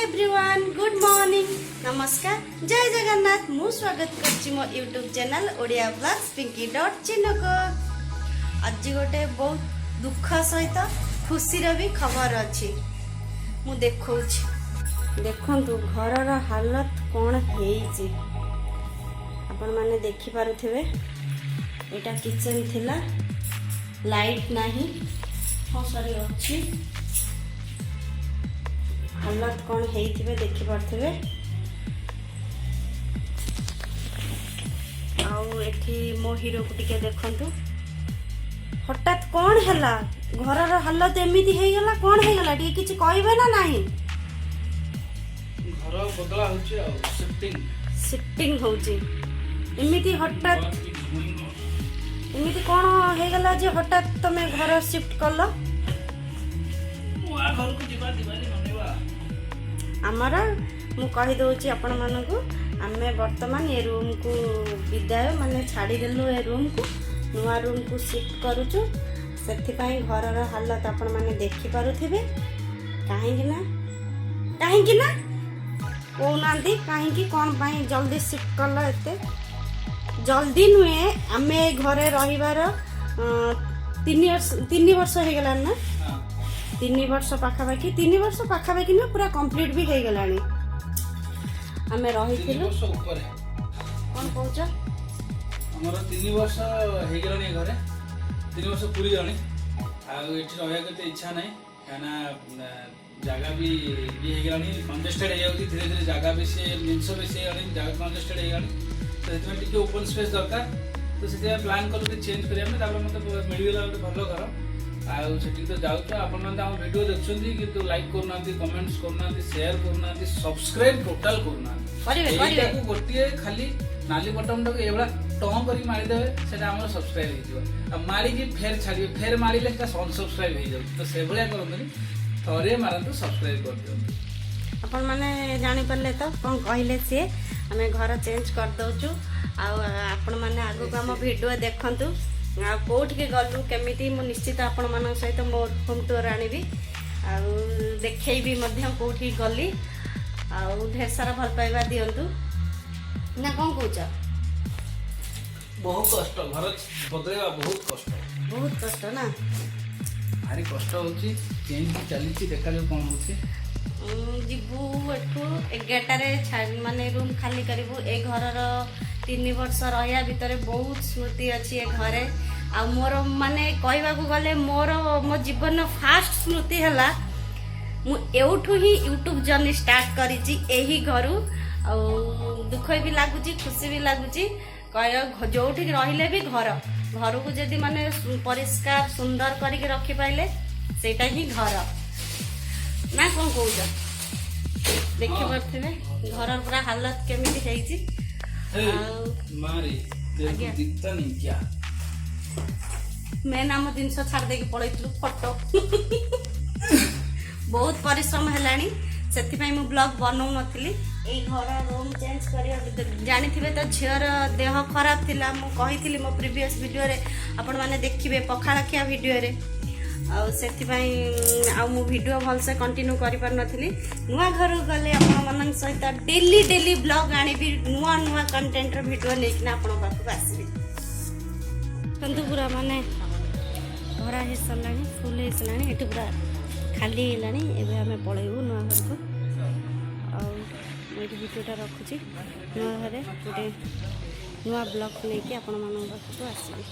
Everyone, good morning, ନମସ୍କାର, ଜୟ ଜଗନ୍ନାଥ। ମୁଁ ସ୍ୱାଗତ କରୁଛି ମୋ YouTube channel Odia blogs Pinki dot ଚିନକୁ। ଆଜି ଗୋଟେ ବହୁତ ଦୁଃଖ ସହିତ ଖୁସିର ବି ଖବର ଅଛି, ମୁଁ ଦେଖାଉଛି। ଦେଖନ୍ତୁ, ଘରର ହାଲତ କ'ଣ ହେଇଛି, ଆପଣମାନେ ଦେଖିପାରୁଥିବେ। ଏଇଟା କିଚେନ୍ ଥିଲା, ଲାଇଟ୍ ନାହିଁ। ହଁ, ସରି, ଅଛି। ହାଲତ କ'ଣ ହେଇଥିବେ ଦେଖିପାରୁଥିବେ। ଆଉ ଏଠି ମୋ ହିରୋକୁ ଟିକେ ଦେଖନ୍ତୁ। ହଠାତ୍ କ'ଣ ହେଲା, ଘରର ହାଲତ ଏମିତି ହେଇଗଲା? କ'ଣ ହେଇଗଲା, ଟିକେ କିଛି କହିବେ ନା ନାହିଁ? ଘର ବଦଳା ହଉଛି ଆଉ ସିଫ୍ଟିଂ। ସିଫ୍ଟିଂ ହଉଛି। ଏମିତି ହଠାତ୍ ଏମିତି କ'ଣ ହେଇଗଲା ଯେ ହଠାତ୍ ତମେ ଘର ସିଫ୍ଟ କଲ? ନୂଆ ଘରକୁ ଯିବା, ଦିୱାଲି ମନେଇବା। ଆମର, ମୁଁ କହିଦେଉଛି ଆପଣମାନଙ୍କୁ, ଆମେ ବର୍ତ୍ତମାନ ଏ ରୁମ୍କୁ ବିଦାୟ, ମାନେ ଛାଡ଼ିଦେଲୁ ଏ ରୁମ୍କୁ, ନୂଆ ରୁମ୍କୁ ସିଫ୍ଟ କରୁଛୁ। ସେଥିପାଇଁ ଘରର ହାଲତ ଆପଣମାନେ ଦେଖିପାରୁଥିବେ। କାହିଁକି ନା କହୁନାହାନ୍ତି, କାହିଁକି, କ'ଣ ପାଇଁ ଜଲ୍ଦି ସିଫ୍ଟ କଲ? ଏତେ ଜଲ୍ଦି ନୁହେଁ, ଆମେ ଏ ଘରେ ରହିବାର 3 ବର୍ଷ, 3 ବର୍ଷ ହେଇଗଲାଣି ନା? 3 ବର୍ଷ ପାଖାପାଖି, 3 ବର୍ଷ ପାଖାପାଖି ନୁହେଁ, ପୁରା କମ୍ପ୍ଲିଟ୍ ବି ହେଇଗଲାଣି ଆମେ ତିନି ରହିଥିଲୁ। ବର୍ଷ ଉପରେ। କ'ଣ କହୁଛ? ଆମର 3 ବର୍ଷ ହେଇଗଲାଣି ଏ ଘରେ, 3 ବର୍ଷ ପୁରିଗଲାଣି। ଆଉ ଏଠି ରହିବାକୁ ଏତେ ଇଚ୍ଛା ନାହିଁ, କାହିଁକିନା ଜାଗା ବି ଇଏ ହେଇଗଲାଣି, କଞ୍ଜେଷ୍ଟେଡ୍ ହେଇଯାଉଛି ଧୀରେ ଧୀରେ। ଜାଗା ବେଶୀ, ଜିନିଷ ବେଶୀ ହେଇଗଲାଣି, ଜାଗା କଞ୍ଜେଷ୍ଟେଡ୍ ହେଇଗଲାଣି। ତ ସେଥିପାଇଁ ଟିକେ ଓପନ୍ ସ୍ପେସ୍ ଦରକାର। ତ ସେଥିପାଇଁ ପ୍ଲାନ୍ କଲୁ ଟିକେ ଚେଞ୍ଜ କରିବା ପାଇଁ। ତାପରେ ମୋତେ ମିଳିଗଲା ଗୋଟେ ଭଲ ଘର, ଆଉ ସେଠିକି ତ ଯାଉଛୁ। ଆପଣମାନେ ତ ଆମ ଭିଡ଼ିଓ ଦେଖୁଛନ୍ତି, କିନ୍ତୁ ଲାଇକ୍ କରୁନାହାନ୍ତି, କମେଣ୍ଟସ୍ କରୁନାହାନ୍ତି, ସେୟାର କରୁନାହାନ୍ତି, ସବସ୍କ୍ରାଇବ୍ ଟୋଟାଲ କରୁନାହାନ୍ତି। କରିବେ, କରିବେ। ଏଇଟାକୁ ଗୋଟିଏ ଖାଲି ନାଲି ବଟନଟାକୁ ଏଇଭଳିଆ ଟଁ କରିକି ମାରିଦେବେ, ସେଟା ଆମର ସବସ୍କ୍ରାଇବ ହେଇଯିବ। ଆଉ ମାରିକି ଫେର ଛାଡ଼ିବେ, ଫେର ମାରିଲେ ସେଟା ଅନସବସ୍କ୍ରାଇବ ହେଇଯାଉଛି। ତ ସେଭଳିଆ କରନ୍ତୁନି, ଥରେ ମାରନ୍ତୁ, ସବସ୍କ୍ରାଇବ କରିଦିଅନ୍ତୁ। ଆପଣମାନେ ଜାଣିପାରିଲେ ତ କ'ଣ କହିଲେ ସିଏ? ଆମେ ଘର ଚେଞ୍ଜ କରିଦେଉଛୁ। ଆଉ ଆପଣମାନେ ଆଗକୁ ଆମ ଭିଡ଼ିଓ ଦେଖନ୍ତୁ, ଆଉ କେଉଁଠିକି ଗଲୁ, କେମିତି, ମୁଁ ନିଶ୍ଚିତ ଆପଣମାନଙ୍କ ସହିତ ମୋ ହୋମ୍ ଟୁର୍ ଆଣିବି ଆଉ ଦେଖେଇବି ମଧ୍ୟ କେଉଁଠିକି ଗଲି। ଆଉ ଢେର ସାରା ଭଲ ପାଇବା ଦିଅନ୍ତୁ ନା, କ'ଣ କହୁଛ? ବହୁତ କଷ୍ଟ, ଘର ବଦଳେଇବା ବହୁତ କଷ୍ଟ। ବହୁତ କଷ୍ଟ ନା? ଭାରି କଷ୍ଟ ହଉଛି। ଚେଞ୍ଜ ଚାଲିଛି, ଦେଖାଯାଉ କ'ଣ ହଉଛି। ଯିବୁ ଏଠୁ 11ଟାରେ, ମାନେ ରୁମ୍ ଖାଲି କରିବୁ। ଏ ଘରର 3 ବର୍ଷ ରହିବା ଭିତରେ ବହୁତ ସ୍ମୃତି ଅଛି ଏ ଘରେ। ଆଉ ମୋର ମାନେ କହିବାକୁ ଗଲେ ମୋର ମୋ ଜୀବନର ଫାଷ୍ଟ ସ୍ମୃତି ହେଲା, ମୁଁ ଏଉଠୁ ହିଁ ୟୁଟ୍ୟୁବ୍ ଜର୍ଣ୍ଣି ଷ୍ଟାର୍ଟ କରିଛି, ଏହି ଘରୁ। ଆଉ ଦୁଃଖ ବି ଲାଗୁଛି, ଖୁସି ବି ଲାଗୁଛି। ଯୋଉଠିକି ରହିଲେ ବି ଘର, ଘରକୁ ଯଦି ମାନେ ପରିଷ୍କାର ସୁନ୍ଦର କରିକି ରଖିପାରିଲେ, ସେଇଟା ହିଁ ଘର ନା, କ'ଣ କହୁଛ? ଦେଖିପାରୁଥିବେ ଘରର ପୁରା ହାଲତ କେମିତି ହେଇଛି। ଆଉ ମାରେ ଆଜ୍ଞା। दिखता नहीं क्या? ମେନ୍ ଆମ ଜିନିଷ ଛାଡ଼ି ଦେଇକି ପଳେଇଥିଲୁ, ଫଟୋ। ବହୁତ ପରିଶ୍ରମ ହେଲାଣି, ସେଥିପାଇଁ ମୁଁ ବ୍ଲଗ୍ ବନଉନଥିଲି। ଏଇ ଘର ରୁମ୍ ଚେଞ୍ଜ କରିବା ଜାଣିଥିବେ ତ, ଝିଅର ଦେହ ଖରାପ ଥିଲା, ମୁଁ କହିଥିଲି ମୋ ପ୍ରିଭିୟସ୍ ଭିଡ଼ିଓରେ, ଆପଣମାନେ ଦେଖିବେ ପଖାଳ ଖିଆ ଭିଡ଼ିଓରେ। ଆଉ ସେଥିପାଇଁ ଆଉ ମୁଁ ଭିଡ଼ିଓ ଭଲସେ କଣ୍ଟିନ୍ୟୁ କରିପାରୁନଥିଲି। ନୂଆ ଘରକୁ ଗଲେ ଆପଣମାନଙ୍କ ସହିତ ଡେଲି ଡେଲି ବ୍ଲଗ୍ ଆଣିବି, ନୂଆ ନୂଆ କଣ୍ଟେଣ୍ଟର ଭିଡ଼ିଓ ନେଇକିନା ଆପଣଙ୍କ ପାଖକୁ ଆସିବି। କିନ୍ତୁ ପୁରା ମାନେ ଭରା ହେଇସାରିଲାଣି, ଫୁଲ୍ ହେଇସାରିଲାଣି, ଏଠି ପୁରା ଖାଲି ହେଇଗଲାଣି। ଏବେ ଆମେ ପଳେଇବୁ ନୂଆ ଘରକୁ। ଆଉ ମୁଁ ଏଇଠି ଭିଡ଼ିଓଟା ରଖୁଛି। ନୂଆ ଘରେ ଗୋଟେ ନୂଆ ବ୍ଲଗ୍ ନେଇକି ଆପଣମାନଙ୍କ ପାଖକୁ ଆସିବି।